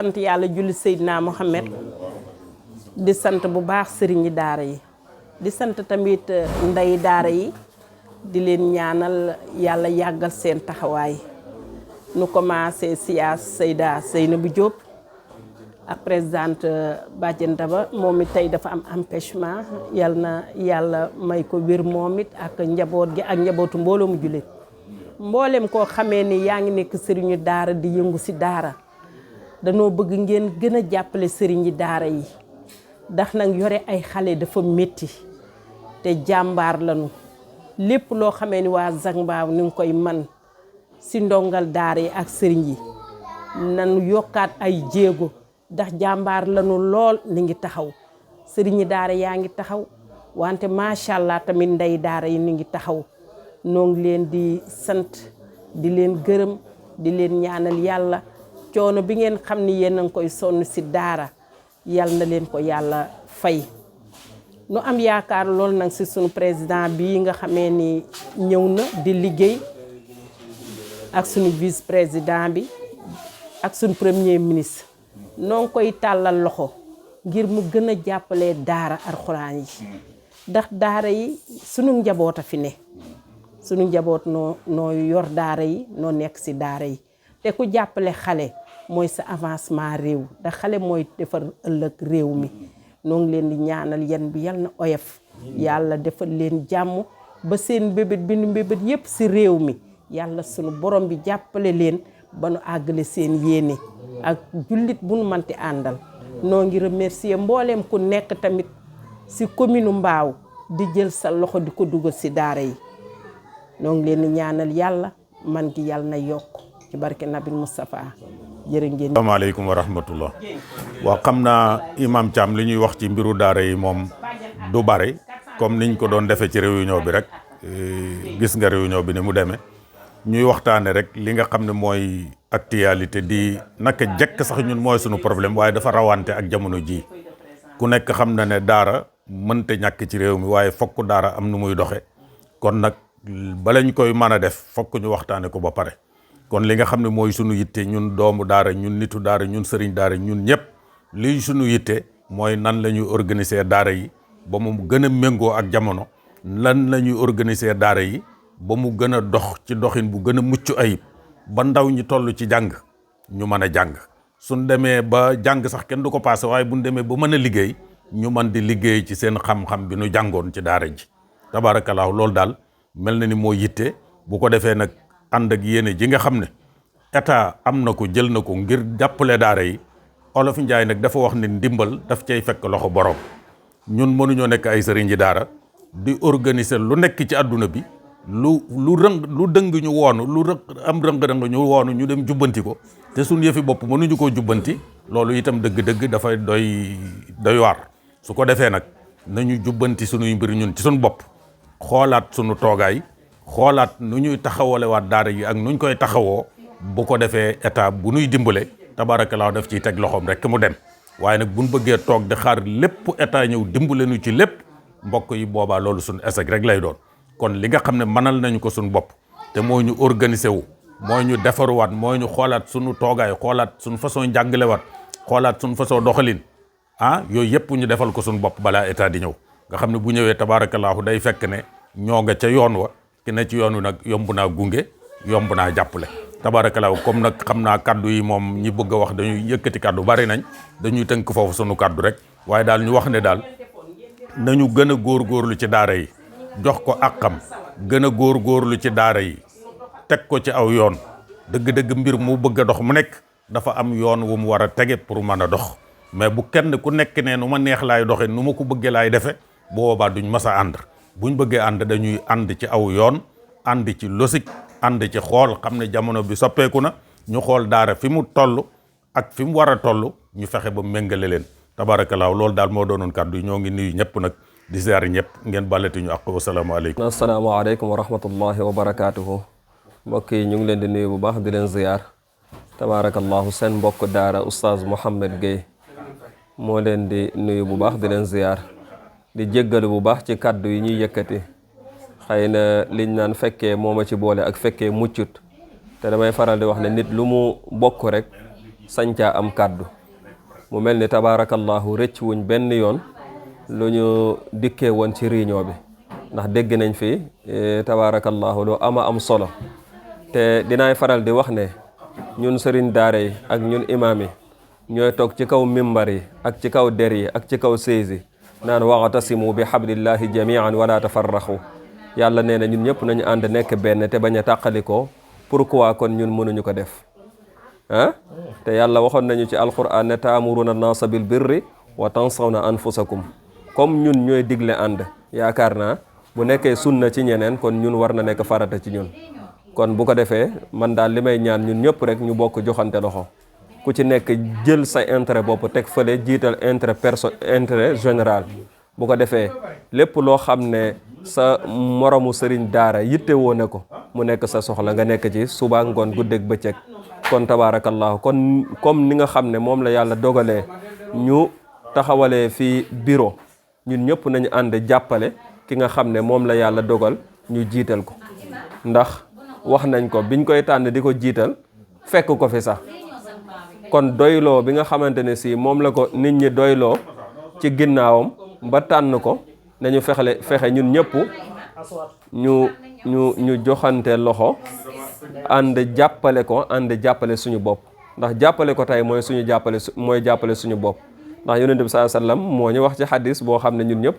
sant yàlla julli Seydina Mohamed di sant bu baax sëriñi daara yi di sant tamit ndey daara yi di leen ñaanal yàlla yàggal seen taxawaay nu commencé siyaas Seyda Seynabou Diop ak présidente Badiane Daba moom it tey dafa am empêchement yal na yàlla may ko wér moom it ak njaboot gi ak njabootu mbooloo mu jullit mboolem koo xamee ni yaa ngi nekk sëriñu daara di yëngu si daara danoo bëgg ngeen gën a jàppale sëriñi daara yi ndax nag yore ay xale dafa métti te jàmbaar lañu lépp loo xamee ni waa Zac Mbao ni nga koy man si ndongal daara yi ak sëriñ yi nanu yokkaat ay jéego ndax jàmbaar lañu lool ni ngi taxaw sëriñi daara yaa ngi taxaw wante macha allah tamit ndey daara yi ni ngi taxaw noo ngi leen di sant di leen gërëm di leen ñaanal yàlla coono bi ngeen xam ni yéen a ngi koy sonn si daara yal na leen ko yàlla fay nu am yaakaar lool nag si sunu président bii nga xamee ni ñëw na di liggéey ak sunu vice président bi ak sunu premier ministre noo ngi koy tàllal loxo ngir mu gën a jàppale daara alxuraan yi ndax daara yi sunu njaboot a fi ne sunu njaboot noo yor daara yi noo nekk si daara yi te ku jàppale xale mooy sa avancement réew ndax xale mooy defar ëllëg réew mi noo ngi leen di ñaanal yan bi yal na oyof yàlla defal leen jàmm ba seen mbébét bi nu mbébét yépp si réew mi yàlla sunu borom bi jàppale leen ba nu àggale seen yéene ak jullit bu nu manti àndal noo ngi remercier mbooleem ku nekk tamit si commune Mbao di jël sa loxo di ko dugal si daara yi noo ngi leen di ñaanal yàlla man gi yàlla na yokk ci barke Nabil Moustapha jërë ngeen. asalaamaaleykum wa rahmatullah waaw xam naa imam Thiam li ñuy wax ci mbiru daara yi moom du bari comme niñ ko doon defee ci réunion bi rek gis nga réunion bi ni mu demee ñuy waxtaane rek li nga xam ne mooy actualité di naka jekk sax ñun mooy sunu problème waaye dafa rawante ak jamono ji ku nekk xam na ne daara mënta ñàkk ci réew mi waaye fokk daara am nu muy doxe kon nag bala ñu koy mën a def fokk ñu waxtaane ko ba pare kon li nga xam ne mooy sunu yitte ñun doomu daara ñun nitu daara ñun sëriñ daara ñun ñëpp li sunu yitte mooy nan la ñuy organiser daara yi ba mu gën a méngoo ak jamono lan la ñuy organiser daara yi ba mu gën a dox ci doxin bu gën a mucc ayib ba ndaw ñi toll ci jàng ñu mën a jàng suñ demee ba jàng sax kenn du ko passé waaye buñ demee ba mën a liggéey ñu mën di liggéey ci seen xam-xam bi nu jàngoon ci daara ji tabaarakallaahu loolu daal mel na ni moo yitte bu ko defee nag ànd ak yéene ji nga xam ne état am na ko jël na ko ngir jàppale daara yi Olof Njaay nag dafa wax ne ndimbal daf cay fekk loxo borom ñun mënuñoo nekk ay sëriñ ji daara di organiser lu nekk ci àdduna bi lu dëng ñu woonu am rëng-rëng ñu woonu ñu dem jubbanti ko te suñ yëfi bopp mënuñu koo jubbanti loolu itam dëgg-dëgg dafay doy waar su ko defee nag nañu jubbanti sunuy mbir ñun ci suñ bopp xoolaat sunu toogaay xoolaat nu ñuy taxawalewaat daara yi ak nuñ koy taxawoo bu ko defee état bu nuy dimbale tabaarakallaa daf ciy teg loxoom rek mu dem waaye nag buñ bëggee toog di xaar lépp état ñëw dimbale nu ci lépp mbokk yi boobaa loolu suñu échec rek lay doon kon li nga xam ne mënal nañu ko suñu bopp te mooy ñu organiser wu mooy ñu defaruwaat mooy ñu xoolaat suñu toogaay xoolaat suñu façon njàngalewaat xoolaat suñu façon doxalin yooyu yëpp ñu defal ko suñu bopp balaa état di ñëw nga xam ne bu ñëwee tabaarakallaahu day fekk ne ñoo nga ca yoon wa ki ne ci yoon wi nag yomb naa gunge yomb naa jàppale tabaarakallaahu comme nag xam naa kaddu yi moom ñi bëgg a wax dañuy yëkkati kaddu bari nañ dañuy tënk foofu sunu kaddu rek waaye daal ñu wax ne daal nañu gën a góorgóorlu ci daara yi jox ko àqam gën a góorgóorlu ci daara yi teg ko ci aw yoon dëgg-dëgg mbir mu bëgg a dox mu nekk dafa am yoon wu mu war a tege pour mën a dox mais bu kenn ku nekk ne nu ma neex laay doxe nu ma ko bëggee laay defe boobaa duñ mas a ànd buñ bëggee ànd dañuy ànd ci aw yoon ànd ci logique ànd ci xool xam ne jamono bi soppeeku na ñu xool daara fi mu toll ak fi mu war a toll ñu fexe ba méngale leen tabaarakallaahu loolu daal moo doonoon kàddu yi ñoo ngi nuyu ñëpp nag di ziar ñëpp ngeen bàlleti ñu ak wasalaamaaleykum. asalaamaaleykum wa rahmatullahi wa barakaatuhu. mbokk yi ñu ngi leen di nuyu bu baax di leen ziar tabaarakallaahu seen mbokk daara oustaz Mouhamed Gueye moo leen di nuyu bu baax di leen ziar di jéggalu bu baax ci kàddu yi ñuy yëkkati xëy na liñ naan fekkee moo ma ci boole ak fekkee muccut te damay faral di wax ne nit lu mu bokk rek sañ caa am kàddu mu mel ni tabaarakallahu rëcc wuñ benn yoon lu ñu dikkee woon ci réunion bi ndax dégg nañ fi tabaarakallahu lu ama am solo te dinaay faral di wax ne ñun sëriñ daara yi ak ñun imaam yi ñooy toog ci kaw mimbar yi ak ci kaw der yi ak ci kaw sées yi naan wa'tasimu bi hablillahi jami'an wala tafarraxu yàlla nee na ñun ñëpp nañu ànd nekk benn te bañ a tàqalikoo pourquoi kon ñun mënuñu ko def te yàlla waxoon nañu ci alquran ne taamuruna naasa bil birri wa tansawna anfusakum comme ñun ñooy digle ànd yaakaar naa bu nekkee sunna ci ñeneen kon ñun war na nekk farata ci ñun kon bu ko defee man daal li may ñaan ñun ñëpp rek ñu bokk joxante loxo ku ci nekk jël sa intérêt bopp teg fële jiital intérêt général bu ko defee lépp loo xam ne sa moromu sëriñ daara yitte woo ne ko mu nekk sa soxla nga nekk ci suba ngoon guddeeg bëccëg kon tabaarakallahu kon comme ni nga xam ne moom la yàlla dogalee ñu taxawalee fii bureau ñun ñëpp nañu ànd jàppale ki nga xam ne moom la yàlla dogal ñu jiital ko ndax wax nañ ko biñ koy tànn di ko jiital fekk ko fi sax kon doyloo bi nga xamante ne si moom la ko nit ñi doyloo ci ginnaawam ba tànn ko nañu fexe ñun ñëpp ñu joxante loxo ànd jàppale ko ànd jàppale suñu bopp ndax jàppale ko tey mooy jàppale suñu bopp ndax yonent bi sallallahu alayhi wasallam moo ñu wax ci xadis boo xam ne ñun ñëpp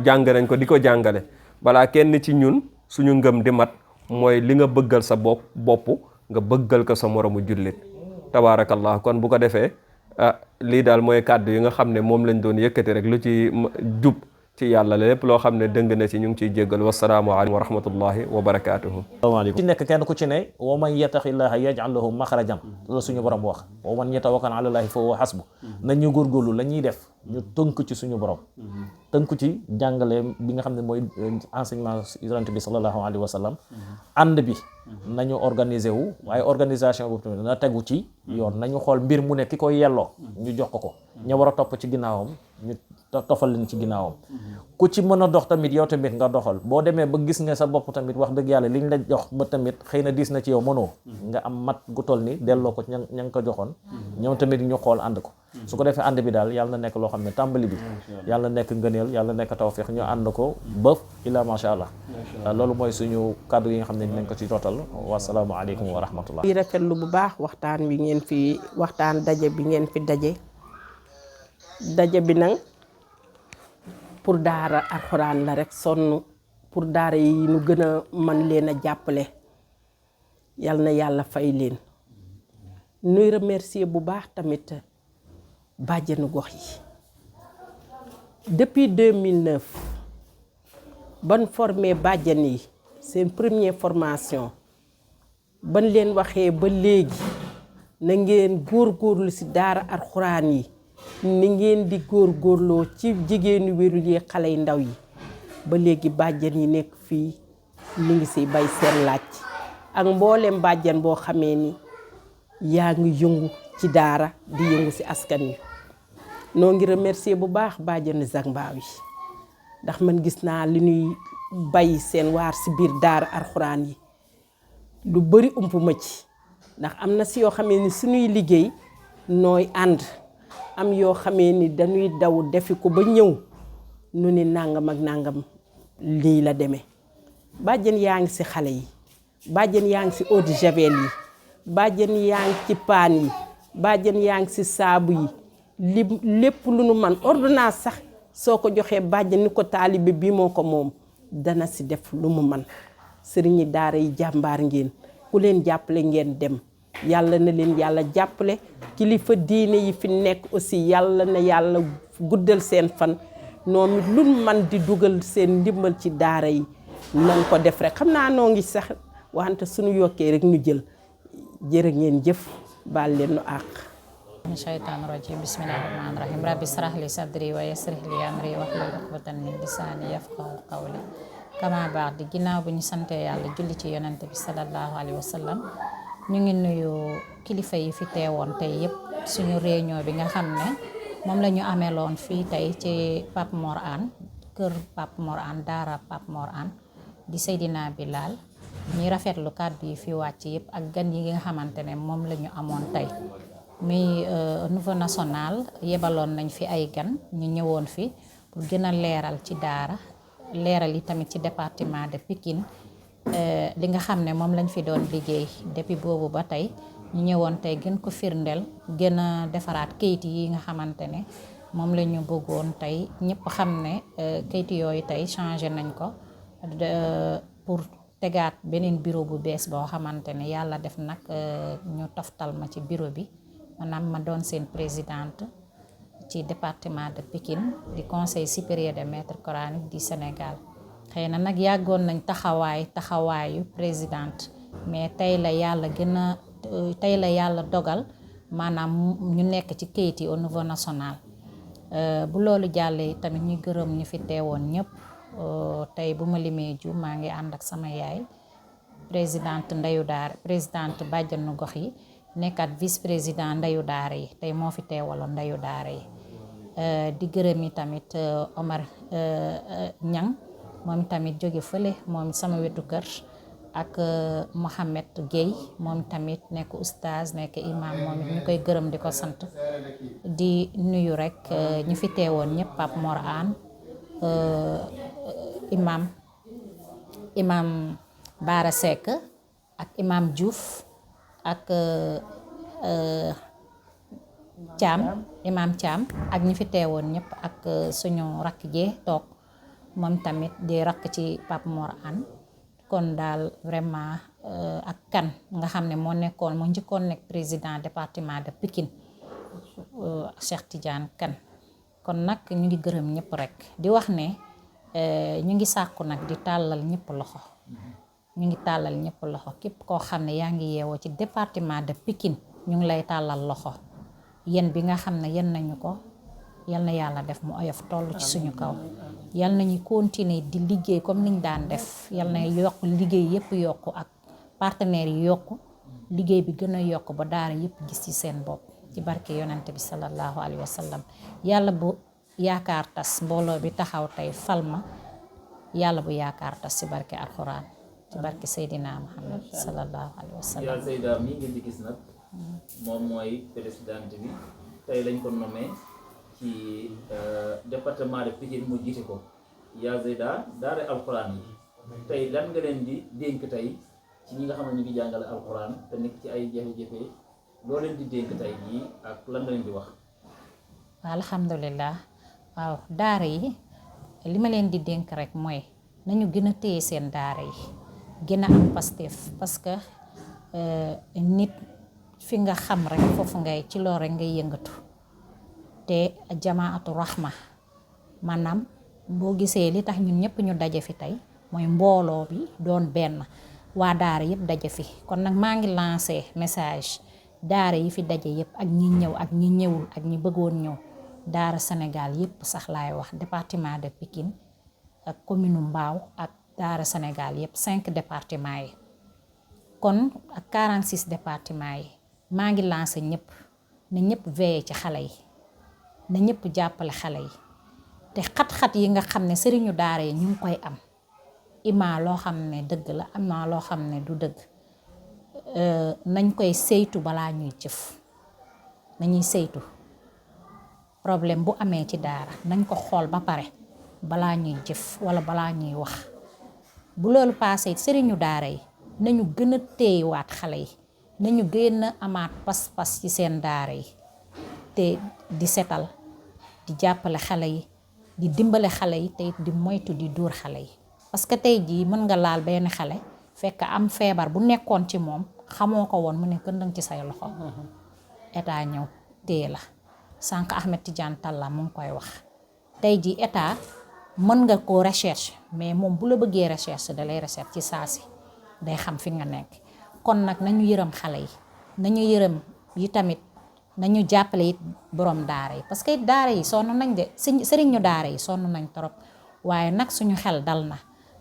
jàng nañ ko di ko jàngale balaa kenn ci ñun suñu ngëm di mat mooy li nga bëggal sa bopp nga bëggal ko sa moromu jullit tabaarakallah kon bu ko defee lii daal mooy kàddu yi nga xam ne moom lañ doon yëkkati rek lu ci jub ci yàlla la lépp loo xam ne dëng na ci ñu ngi ciy jéggal wasalaamu aleykum wa rahmatullahi wa barakaatuhu. ci nekk kenn ku ci ne wa man yattaqillaha yaj'al lahu maxrajan loolu suñu borom wax wa man yatawakkal ala llahi fa huwa hasbu nañu góorgóorlu la ñuy def ñu tënk ci suñu borom tënk ci jàngale bi nga xam ne mooy enseignement yonent bi sallallahu alayhi wa sallam ànd bi nañu organiser wu waaye organisation boobu tamit na tegu ci yoon nañu xool mbir mu ne ki koy yelloo ñu jox ko ña war a topp ci ginnaawam ñu tofal leen ci ginnaawam ku ci mën a dox tamit yow tamit nga doxal boo demee ba gis nga sa bopp tamit wax dëgg yàlla liñ la jox ba tamit xëy na diis na ci yow mënoo nga am mat gu toll ni delloo ko ña nga ko joxoon ñoom tamit ñu xool ànd ko su ko defee ànd bi daal yàlla na nekk loo xam ne tàmbali bi yàlla na nekk ngëneel yàlla na nekk tawfeex ñu ànd ko ba ila macha allah loolu mooy suñu kàddu yi nga xam ne dinañ ko ci total wasalaamu aleykum wa rahmatullah di rafetlu bu baax waxtaan wi ngeen fi waxtaan daje bi ngeen fi daje bi nag pour daara alxuraan la rek sonn pour daara yi ñu gën a mën leen a jàppale yal na yàlla fay leen nuy remercier bu baax tamit bàjjenu gox yi depuis 2009 ban formé bàjjen yi seen première formation ban leen waxee ba léegi na ngeen góorgóorlu ci daara alxuraan yi ni ngeen di góorgóorloo ci jigéenu wérul yi xale yu ndaw yi ba léegi bàjjen yi nekk fii ñu ngi ci bay seen laaj ak mboolem bàjjen boo xamee ni yaa ngi yëngu ci daara di yëngu ci askan wi noo ngi remercier bu baax bàjjenu Zac Mbao yi ndax man gis naa li ñuy bay seen waar ci biir daara alxuraan yi lu bari ump ma ci ndax am na ci yoo xamee ni suñuy liggéey nooy ànd am yoo xamee ni dañuy daw defi ko ba ñëw nu ni nangam ak nangam lii la demee bàjjen yaa ngi ci xale yi bàjjen yaa ngi ci eau de javel yi bàjjen yaa ngi ci paan yi bàjjen yaa ngi ci saabu yi lépp lu nu man ordonnance sax soo ko joxee bàjjen ni ko taalibe bi moo ko moom dana ci def lu mu man sëriñi daara yi jàmbaar ngeen ku leen jàppale ngeen dem yàlla na leen yàlla jàppale kilifa diine yi fi nekk aussi yàlla na yàlla guddal seen fan noonu lu man di dugal seen ndimbal ci daara yi nan ko def rek xam naa noo ngi sax wante suñu yokkee rek ñu jël jërë ngeen jëf baal leen nu àq min shaytaan rajim bismillahi rahmaani rahim rabbi israh li sadri wa yassir li amri wahlul uqdatan min lisaani yafqahu qawli kama baax di ginnaaw bu ñu sante yàlla julli ci yonente bi sallallahu alayhi wa sallam ñu ngi nuyu kilifa yi fi teewoon tey yëpp suñu réunion bi nga xam ne moom la ñu ameloon fii tey ci Pape Mor Hann kër Pape Mor Hann daara Pape Mor Hann di Seydina Bilal ñuy rafetlu kàddu yi fi wàcc yëpp ak gan yi nga xamante ne moom la ñu amoon tey muy au niveau national yebaloon nañ fi ay gan ñu ñëwoon fi pour gën a leeral ci daara leeral yi tamit ci département de Pikine li nga xam ne moom lañ fi doon liggéey depuis boobu ba tey ñu ñëwoon tey gën ko firndeel gën a defaraat kayit yi nga xamante ne moom la ñu bëggoon tey ñëpp xam ne kayit yooyu tey changé nañ ko pour tegaat beneen bureau bu bees boo xamante ne yàlla def nag ñu toftal ma ci bureau bi maanaam ma doon seen présidente ci département de Pikine di conseil supérieur des maîtres coraniques du Sénégal xëy na nag yàggoon nañ taxawaayu présidente mais tey la yàlla dogal maanaam ñu nekk ci kayit yi au niveau national bu loolu jàllee tamit ñu gërëm ñu fi teewoon ñëpp tey bu ma limee ju maa ngi ànd ak sama yaay présidente ndeyu daara présidente bàjjanu gox yi nekkat vice président ndeyu daara yi tey moo fi teewaloon ndeyu daara yi di gërëm yi tamit Omar Ñang moom tamit jóge fële moom sama wetu kër ak Mohamed Gueye moom tamit nekk oustaz nekk imam moom ñu koy gërëm di ko sant di nuyu rek ñu fi teewoon ñëpp Pape Mor An imam Bara Seck ak imam Diouf ak imam Thiam ak ñi fi teewoon ñëpp ak suñu rakk jee toog moom tamit di rakk ci Pape Mor An kon daal vraiment ak kan nga xam ne moo njëkkoon nekk président département de Pikine Cheikh Tidiane Kane kon nag ñu ngi gërëm ñëpp rek di wax ne ñu ngi sàkku nag di tàllal ñëpp loxo ñu ngi tàllal ñëpp loxo képp koo xam ne yaa ngi yeewoo ci département de Pikine ñu ngi lay tàllal loxo yéen bi nga xam ne yéen nañu ko yal na yàlla def mu oyof toll ci suñu kaw yal nañu continuer di liggéey comme niñ daan def yal na yokk liggéey yëpp yokku ak partenaires yi yokku liggéey bi gën a yokk ba daara yëpp gis ci seen bopp ci barke yonante bi sallallahu alayhi wa sallam yàlla bu yaakaar tas mbooloo bi taxaw tey falma yàlla bu yaakaar tas ci barke alxuraan ci barke Seydina Muhammad sallallahu alayhi wa sallam. yaa Zeyda mi ngeen di gis nag moom mooy présidente bi tey lañ ko nommé ci département de Pikine mu jiite ko yaa Zeyda daara alxuraan yi tey lan nga leen di dénk tey ci ñi nga xam ne ñu ngi jàngale alxuraan te nekk ci ay jafe-jafe loo leen di dénk tey jii ak lan nga leen di wax. alhamdulilah waaw daara yi li ma leen di dénk rek mooy nañu gën a téye seen daara yi gën a am Pastef parce que nit fi nga xam rek foofu ngay ci loolu rek ngay yëngatu te jamaatu rahma maanaam boo gisee li tax ñun ñëpp ñu daje fi tey mooy mbooloo bi doon benn waa daara yëpp daje fi kon nag maa ngi lancé message daara yi fi daje yëpp ak ñi ñëw ak ñi ñëwul ak ñi bëggoon ñëw daara Sénégal yëpp sax laay wax département de Pikine ak commune Mbao ak daara Sénégal yëpp 5 départements yi kon ak 46 départements yi maa ngi lancé ñëpp na ñëpp veillé ci xale yi na ñëpp jàppale xale yi te xat-xat yi nga xam ne sëriñu daara yi ñu ngi koy am ima loo xam ne dëgg la ima loo xam ne du dëgg nañ koy saytu balaa ñuy jëf nañuy saytu problème bu amee ci daara nañ ko xool ba pare balaa ñuy jëf wala balaa ñuy wax bu loolu paasee sëriñu daara yi nañu gën a téyewaat xale yi nañu gën a amaat pas-pas ci seen daara yi te di setal di jàppale xale yi di dimbale xale yi te di moytu di dóor xale yi parce que tey jii mën nga laal benn xale fekk am feebar bu nekkoon ci moom xamoo ko woon mu ne këndang ci say loxo état ñëw téye la sànq Ahmed Tidiane Talla mu ngi koy wax tey jii état mën nga ko recherche mais moom bu la bëggee recherche da lay recherche ci saasi day xam fi nga nekk kon nag nañu yërëm xale yi nañu yërëm yi tamit nañu jàppale it borom daara yi parce que daara yi sonn nañ de sëriñu daara yi sonn nañ trop waaye nag suñu xel dal na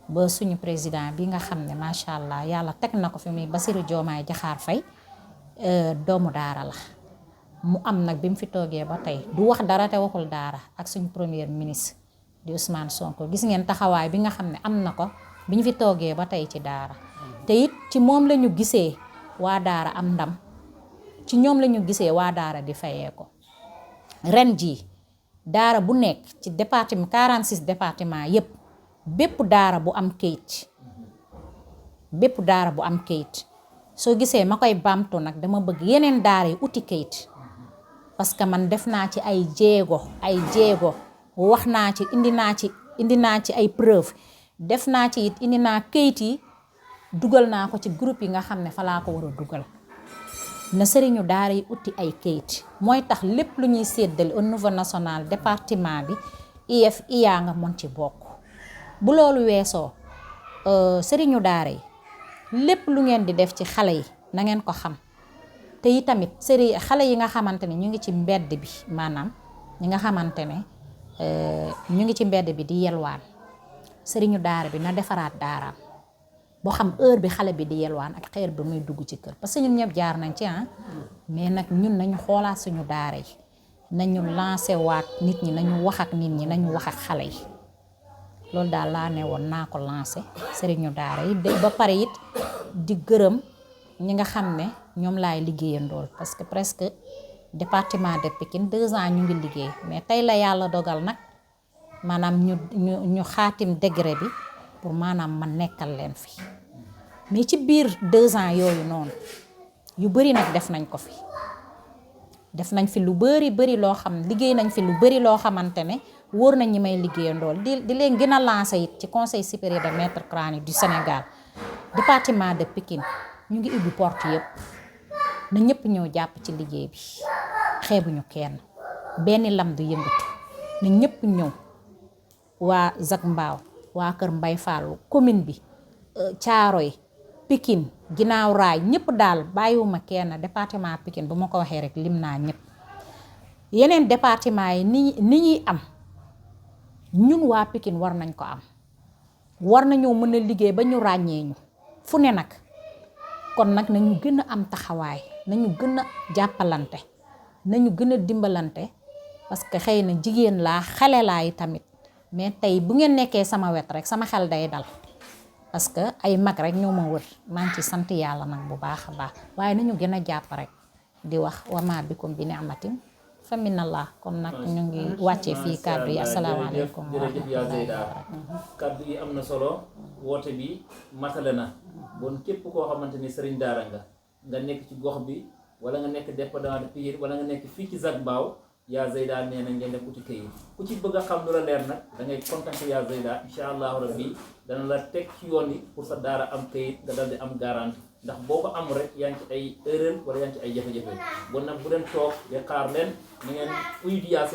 ba suñu président bi nga xam ne macha allah yàlla teg na ko fi muy Bassirou Diomaye Diakhar Faye doomu daara la mu am nag bi mu fi toogee ba tey du wax dara te waxul daara ak suñu premier ministre di Ousmane Sonko gis ngeen taxawaay bi nga xam ne am na ko bi ñu fi toogee ba tey ci daara te it ci moom la ñu gisee waa daara am ndam ci ñoom la ñu gisee waa daara di fayee ko ren jii daara bu nekk ci département 46 département yépp bépp daara bu am kayit soo gisee ma koy baamtu nag dama bëgg yeneen daara yi uti kayit parce que man def naa ci ay jéego wax naa ci indi naa ci ay preuve def naa ci it indi naa kayit yi dugal naa ko ci groupe yi nga xam ne fa laa ko war a dugal na sëriñu daara yi uti ay kayit mooy tax lépp lu ñuy séddale au niveau national département bi IEF IA nga mën ci bokk bu loolu weesoo sëriñu daara yi lépp lu ngeen di def ci xale yi na ngeen ko xam te yi tamit xale yi nga xamante ne ñu ngi ci mbedd bi maanaam ñi nga xamante ne ñu ngi ci mbedd bi di yelwaan sëriñu daara bi na defaraat daaraam boo xam heure bi xale bi di yelwaan ak xeer bi muy dugg ci kër parce que ñun ñëpp jaar nañ ci mais nag ñun nañu xoolaat suñu daara yi nañu lancé waat nit ñi nañu wax ak nit ñi nañu wax ak xale yi loolu daal laa ne woon naa ko lancé sëriñu daara yi ba pare it di gërëm ñi nga xam ne ñoom laay liggéeyandool parce que presque département de Pikine 2 ans ñu ngi liggéey mais tey la yàlla dogal nag maanaam ñu xaatim degré bi pour maanaam ma nekkal leen fi mais ci biir 2 ans yooyu noonu yu bari nag def nañ ko fi def nañ fi lu bari loo xam liggéey nañ fi lu bari loo xamante ne wóor nañ ñi may liggéeyandool di leen gën a lancer it ci conseil supérieur des maîtres coraniques du Sénégal département de Pikine ñu ngi ubbi porte yëpp na ñëpp ñëw jàpp ci liggéey bi xeebuñu kenn benn lam du yëngatu na ñëpp ñëw waa Zac Mbao waa Kër Mbay Fall commune bi Thiaroye Pikine Ginnaaw Raay ñëpp daal bàyyiwuma kenn département Pikine bu ma ko waxee rek lim naa ñëpp yeneen département yi ni ñuy am ñun waa Pikine war nañ ko am war nañoo mën a liggéey ba ñu ràññee ñu fu ne nag kon nag nañu gën a am taxawaay nañu gën a jàppalante nañu gën a dimbalante parce que xëy na jigéen laa xale laa yi tamit mais tey bu ngeen nekkee sama wet rek sama xel day dal parce que ay mag rek ñoo ma wër maa ngi ci sant yàlla nag bu baax a baax waaye nañu gën a jàpp rek di wax wama bikum bi ni'matin fa minallah kon nag ñu ngi wàccee fii kàddu yi asalaamaaleykum jërëjëf yaa Zeyda kàddu yi am na solo woote bi matale na bon képp koo xamante ni sëriñ daara nga nekk ci gox bi wala nga nekk département de Pikine wala nga nekk fii ci Zac Mbao yaa Zeyda nee na ngeen def uti këyit ku ci bëgg a xam lu la leer nag da ngay contacter yaa Zeyda incha allahu rabbi dana la teg ci yoon yi pour sa daara am këyit nga dal di am garantie ndax boo ko am rek yaa ngi ci ay erreur wala yaa ngi ci ay jafe-jafe bon nag bu leen toog di xaar leen ni ngeen uyu di yaa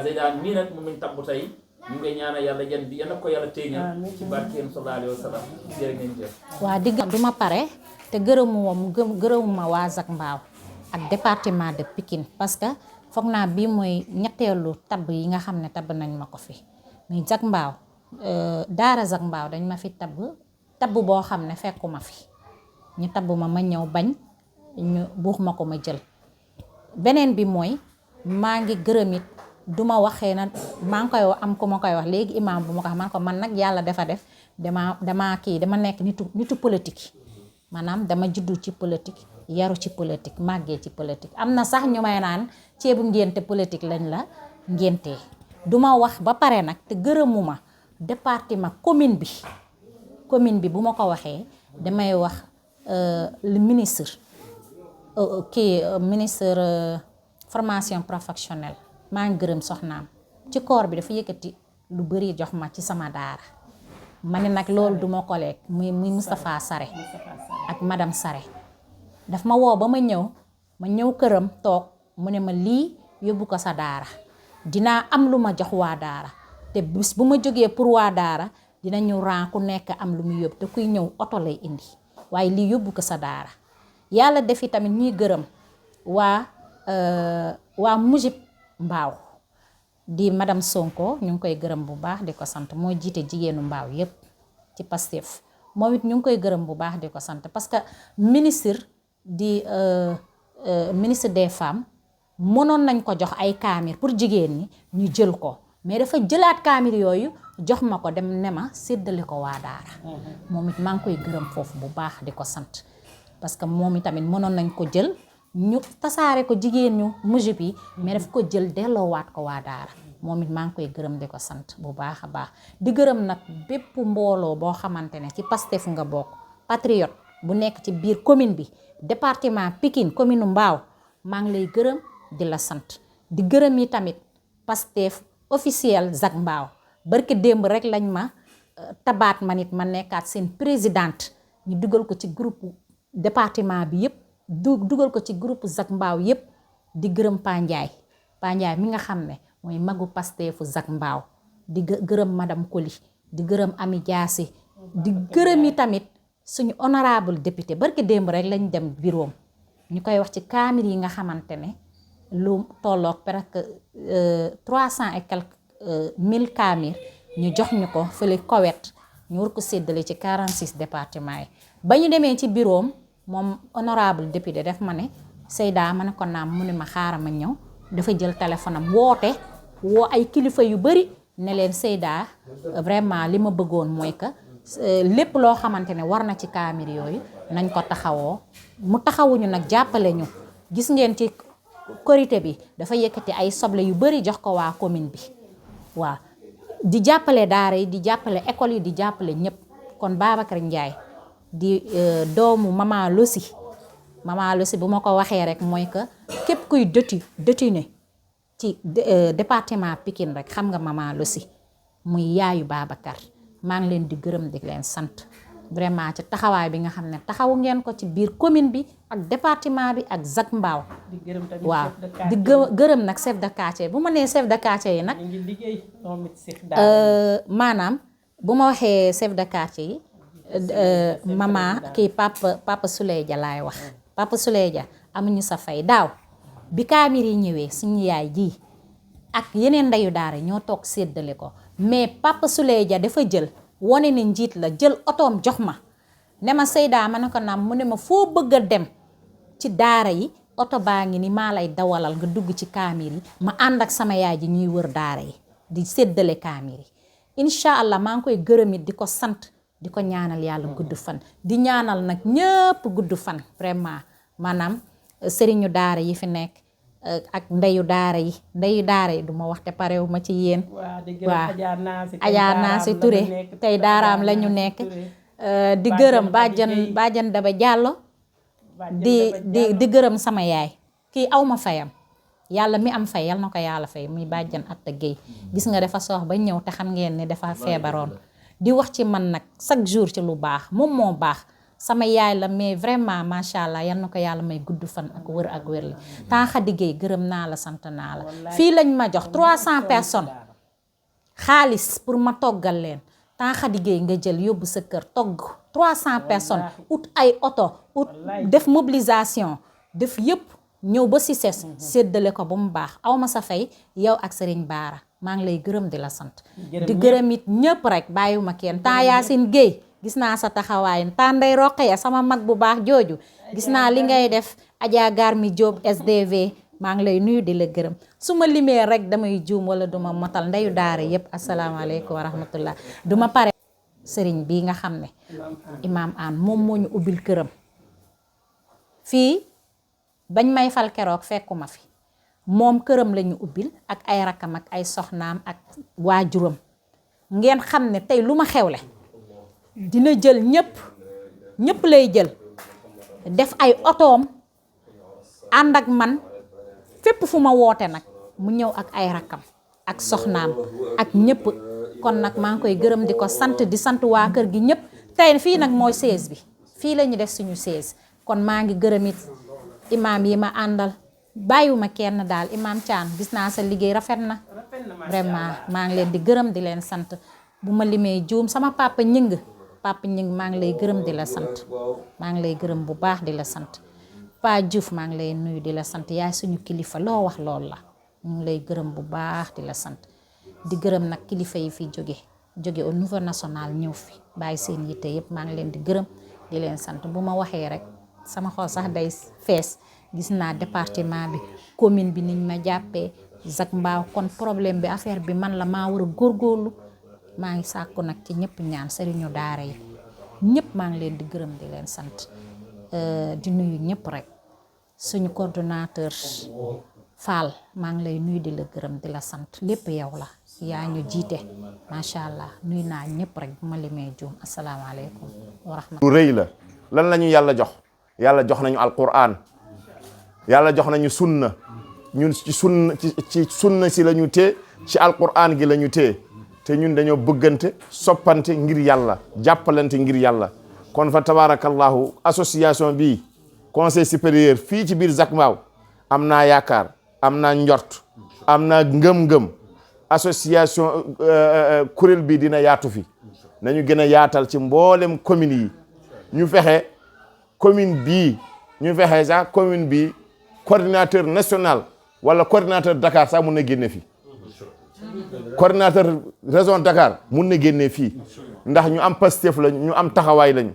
Zeyda mii nag moom lañ tabbu tey ñu ngi ñaanal yàlla yan bi yal na ko yàlla téeñal ci barkeem sallallahu alayhi wa sallam jërë ngeen jëf waa digg du ma pare te gërëmuma waa Zac Mbao ak département de Pikine parce que foog naa bii mooy ñetteelu tabb yi nga xam ne tabb nañ ma ko fi muy Zac Mbao daara Zac Mbao dañ ma fi tabb boo xam ne fekkuma fi ñu tabb ma ñëw bañ ñu buux ma ko ma jël beneen bi mooy maa ngi gërëm it duma waxee na maa ngi koy am ku ma koy wax léegi imaam bu ma ko xam man ko man nag yàlla dafa def dama nekk nitu politique maanaam dama juddu ci politique yaru ci politique màggee ci politique am na sax ñu may naan ceebu ngénte politique lañ la ngéntee duma wax ba pare nag te gërëmuma département commune bi bu ma ko waxee damay wax le ministre ministre formation professionnelle maa ngi gërëm soxnaam ci koor bi dafa yëkkati lu bari jox ma ci sama daara ma ne nag loolu duma ko lekk muy Moustapha Sare ak madame Sare daf ma woo ba ma ñëw këram toog mu ne ma lii yóbbu ko sa daara dinaa am lu ma jox waa daara te bis bu ma jógee pour waa daara dina ñu ran ku nekk am lu mu yóbbu te kuy ñëw oto lay indi waaye lii yóbbu ko sa daara yàlla defi tamit ñuy gërëm waa Mujib Mbao di madame Sonko ñu ngi koy gërëm bu baax di ko sant moo jiite jigéenu Mbao yépp ci Pastef moom it ñu ngi koy gërëm bu baax di ko sant parce que ministre des femmes mënoon nañ ko jox ay kaamir pour jigéen ñi ñu jël ko mais dafa jëlaat kaamir yooyu jox ma ko dem ne ma séddale ko waa daara moom it maa ngi koy gërëm foofu bu baax di ko sant parce que moom it tamit mënoon nañ ko jël ñu tasaare ko jigéen ñu mujib yi mais daf ko jël delloowaat ko waa daara moom it maa ngi koy gërëm di ko sant bu baax a baax di gërëm nag bépp mbooloo boo xamante ne ci Pastef nga bokk patriote bu nekk ci biir commune bi département Pikine commune Mbao maa ngi lay gërëm di la sant di gërëm yi tamit Pastef officiel Zac Mbao barki démb rek lañ ma tabaat ma nit ma nekkaat seen présidente ñu dugal ko ci groupe département bi yëpp dugal ko ci groupe Zac Mbao yëpp di gërëm Pa Ndiaye mi nga xam ne mooy magu Pastefu Zac Mbao di gërëm madame Koli di gërëm Ami Diassi di gërëm yi tamit suñu honorable député barki démb rek lañ dem bureau ñu koy wax ci kaamir yi nga xamante ne lu tolloog presque 300 et quelques 1000 kaamir ñu jox ñu ko fële Kowet ñu war ko séddale ci 46 départements yi ba ñu demee ci bureau moom honorable député def ma ne Seyda ma ne ko naam mu ne ma xaaral ma ñëw dafa jël téléphone am woo ay kilifa yu bari ne leen Seyda vraiment li ma bëggoon mooy que lépp loo xamante ne war na ci kaamir yooyu nañ ko taxawoo mu taxawuñu nag jàppale ñu gis ngeen ci korité bi dafa yëkkati ay soble yu bari jox ko waa commune bi waaw di jàppale daara yi di jàppale école yi di jàppale ñëpp kon Babacar Ndiaye di doomu Mama Lossi bu ma ko waxee rek mooy que képp kuy détenu ci département Pikine rek xam nga Mama Lossi muy yaayu Babacar maa ngi leen di gërëm di leen sant vraiment ci taxawaay bi nga xam ne taxawu ngeen ko ci biir commune bi ak département bi ak Zac Mbao waaw di gërëm nag chef de quartier bu ma nee chef de quartier yi nag maanaam bu ma waxee chef de quartier yi mama kii papa Souley Dia laay wax papa Souley Dia amuñu sa fay daaw bi kaamir yi ñëwee suñu yaay ji ak yeneen ndeyu daara ñoo toog séddale ko mais papa Souley Dia dafa jël wone ne njiit la jël otoom jox ma ne ma Seyda ma ne ko naam mu ne ma foo bëgg a dem ci daara yi oto baa ngi ni maa lay dawalal nga dugg ci kaamir yi ma ànd ak sama yaay ji ñuy wër daara yi di séddale kaamir yi incha allah maa ngi koy gërëmit di ko sant di ko ñaanal yàlla gudd fan di ñaanal nag ñëpp gudd fan vraiment maanaam sëriñu daara yi fi nekk ak ndeyu daara yi du ma wax te parewu ma ci yéen waaw Adja Naasi Touré tey daaraam la ñu nekk di gërëm bàjjan Daba Diallo di gërëm sama yaay kii aw ma fayam yàlla mi am fay yal na ko yàlla fay muy bàjjan Atta Gueye gis nga dafa soox ba ñëw te xam ngeen ne dafa feebaroon di wax ci man nag chaque jour ci lu baax moom moo baax sama yaay la mais vraiment macha allah yal na ko yàlla may gudd fan ak wér li temps Khady Gueye gërëm naa la sant naa la fii lañ ma jox 300 personnes xaalis pour ma toggal leen temps Khady Gueye nga jël yóbbu sa kër togg 300 personnes ut ay oto ut def mobilisation def yëpp ñëw ba si ses séddale ko ba mu baax aw ma sa fay yow ak Serigne Bara maa ngi lay gërëm di la sant di gërëm it ñëpp rek bàyyiwuma kenn temps Yacine Gueye gis naa sa taxawaay temps Ndeye Rokhaya sama mag bu baax jooju gis naa li ngay def Adja Garmi Diop SDV maa ngi lay nuyu di la gërëm su ma limee rek damay juum wala duma motal ndeyu daara yëpp asalaamaaleykum wa rahmatullah duma pare sëriñ bii nga xam ne Imam Anne moom moo ñu ubbil këram fii bañ may fal keroog fekkuma fi moom këram lañu ubbil ak ay rakkam ak ay soxnaam ak waajuram ngeen xam ne tey lu ma xewle dina jël ñëpp lay jël def ay otoom ànd ak man fépp fu ma woote nag mu ñëw ak ay rakkam ak soxnaam ak ñëpp kon nag maa ngi koy gërëm di ko sant di sant waa kër gi ñëpp tey fii nag mooy siège bi fii la ñu def suñu siège kon maa ngi gërëm it imaam yi ma àndal bàyyiwuma kenn daal imaam Thiam gis naa sa liggéey rafet na vraiment maa ngi leen di gërëm di leen sant bu ma limee juum sama papa ñing maa ngi lay gërëm di la sant maa ngi lay gërëm bu baax di la sant Pa Diouf maa ngi lay nuyu di la sant yaay suñu kilifa loo wax loolu la ñu ngi lay gërëm bu baax di la sant di gërëm nag kilifa yi fi jóge au niveau national ñëw fi bàyyi seen yitte yëpp maa ngi leen di gërëm di leen sant bu ma waxee rek sama xol sax day fees gis naa département bi commune bi niñ ma jàppee Zac Mbao kon problème bi affaire bi man la maa war a góorgóorlu maa ngi sàkku nag ci ñëpp ñaan sëriñu daara yi ñëpp maa ngi leen di gërëm di leen sant di nuyu ñëpp rek suñu coordonnateur Fall maa ngi lay nuyu di la gërëm di la sant lépp yow la yaa ñu jiite macha allah nuyu naa ñëpp rek bu ma limee juum asalaamaaleykum wa rahmatulah. lu rëy la lan la ñu yàlla jox yàlla jox nañu alquran yàlla jox nañu sunna ñun ci sunna si la ñu tee ci alquran gi la ñu tee te ñun dañoo bëggante soppante ngir yàlla jàppalante ngir yàlla kon fa tabarakallahu association bi conseil supérieur fii ci biir Zac Mbao am naa yaakaar am naa njort am naa ngëm-ngëm association kuréel bi dina yaatu fi nañu gën a yaatal ci mboolem communes yi ñu fexe commune bii ñu fexe sax commune bi coordinateur national wala coordinateur Dakar sax mun na génne fii coordinateur région Dakar mun na génne fii ndax ñu am Pastef lañ ñu am taxawaay lañu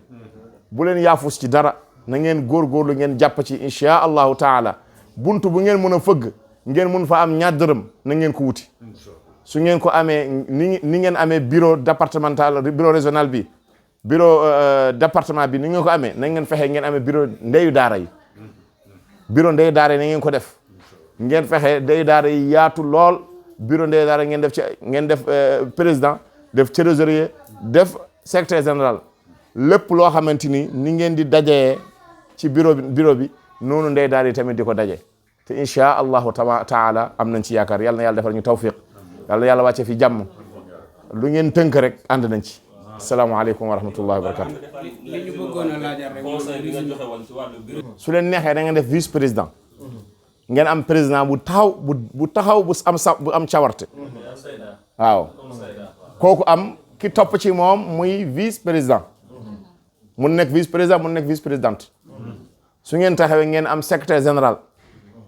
bu leen yaafus ci dara na ngeen góorgóorlu ngeen jàpp ci insha allahu taala buntu bu ngeen mën a fëgg ngeen mun fa am ñaar dërëm na ngeen ko wuti su ngeen ko amee ni ngeen amee bureau départemental bureau régional bi bureau département bi ni ngeen ko amee na ngeen fexe ngeen amee bureau ndeyu daara yi bureau ndeyu daara yi na ngeen ko def ngeen fexe ndeyu daara yi yaatu lool bureau ndeyu daara ngeen def ci ngeen def président def trésorier def secrétaire général lépp loo xamante ni ngeen di dajee ci bureau bi noonu ndeyu daara yi tamit di ko daje te insha allahu taala am nañ ci yaakaar yàlla na yàlla defal ñu tawfiq yàlla na yàlla wàcce fi jàmm lu ngeen tënk rek ànd nañ ci asalaamaaleykum wa rahmatullahi wa barakatu su leen neexee da ngeen def vice président ngeen am président bu taxaw bu am cawarte waaw kooku am ki topp ci moom muy vice président mun nekk vice président mun nekk vice présidente su ngeen taxawee ngeen am secrétaire général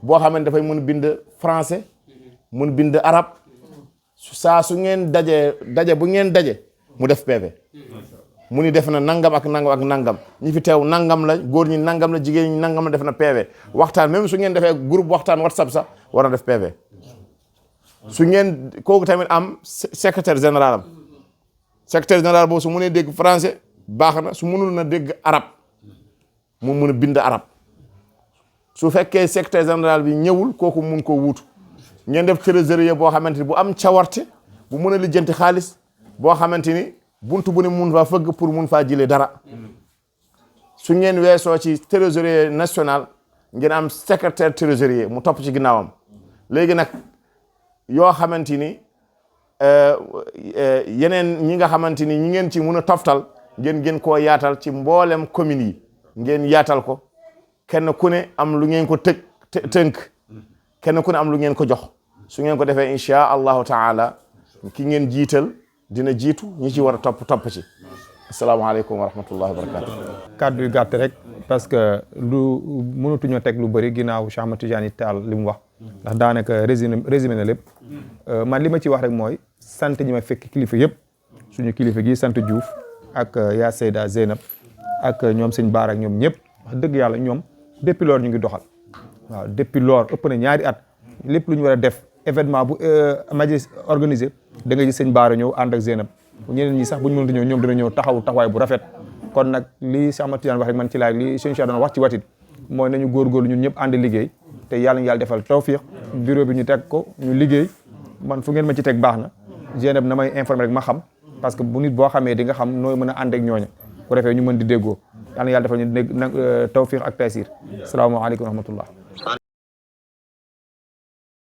boo xam ne dafay mun bind français mun bind arabe saa su ngeen daje bu ngeen daje mu def PV mu ni def na nangam ak nangam ak nangam ñi fi teew nangam la góor ñi nangam la jigéen ñi nangam la def na PV waxtaan même su ngeen defee groupe waxtaan WhatsApp sax war na def PV su ngeen kooku tamit am secrétaire général am secrétaire général boobu su mënee dégg français baax na su mënul na dégg arabe mu mun a bind arabe su fekkee secrétaire général bi ñëwul kooku mun koo wuutu ngeen def trésorier boo xamante ni bu am cawarte bu mën a lijjanti xaalis boo xamante ni buntu bu ne mun faa fëgg pour mun faa jëlee dara su ngeen weesoo ci trésorier national ngeen am secrétaire trésorier mu topp ci ginnaawam léegi nag yoo xamante ni yeneen ñi nga xamante ni ñi ngeen ci mun a toftal ngeen koo yaatal ci mboolem communes yi ngeen yaatal ko kenn ku ne am lu ngeen ko tënk kenn ku ne am lu ngeen ko jox su ngeen ko defee insha allahu taala ki ngeen jiital dina jiitu ñi ci war a topp ci asalaamaaleykum wa rahmatullahi wa barakatu kàddu yu gàtt rek parce que lu mënatuñoo teg lu bëri ginnaaw Cheikh Ahmed Tidiane Tall li mu wax ndax daanaka résumé na lépp man li ma ci wax rek mooy sant ñi ma fekk kilifa yëpp suñu kilifa gi sant Diouf ak yaa Seyda Zeynab ak ñoom sëñ Baar ak ñoom ñëpp wax dëgg yàlla ñoom depuis loolu ñu ngi doxal waaw depuis loolu ëpp na ñaari at lépp lu ñu war a def événement bu majlis organisé da nga gis sëñ Baara ñëw ànd ak Zeynab ñeneen ñi sax bu ñu mënut ñëw ñoom dina ñëw taxawaay bu rafet kon nag lii Cheikh Ahmed Tidiane wax rek man ci laaj lii sëñ Cheikh doon wax ci watit mooy nañu góorgóorlu ñun ñëpp ànd liggéey te yàlla ñu yàlla defal tawfiq bureau bi ñu teg ko ñu liggéey man fu ngeen ma ci teg baax na Zeynab na may informer rek ma xam parce que bu nit boo xamee di nga xam nooy mën a ànd ak ñooña bu defee ñu mën di déggoo yàlla na yàlla defal ñu tawfiq ak taysir asalaamaaleykum wa rahmatullah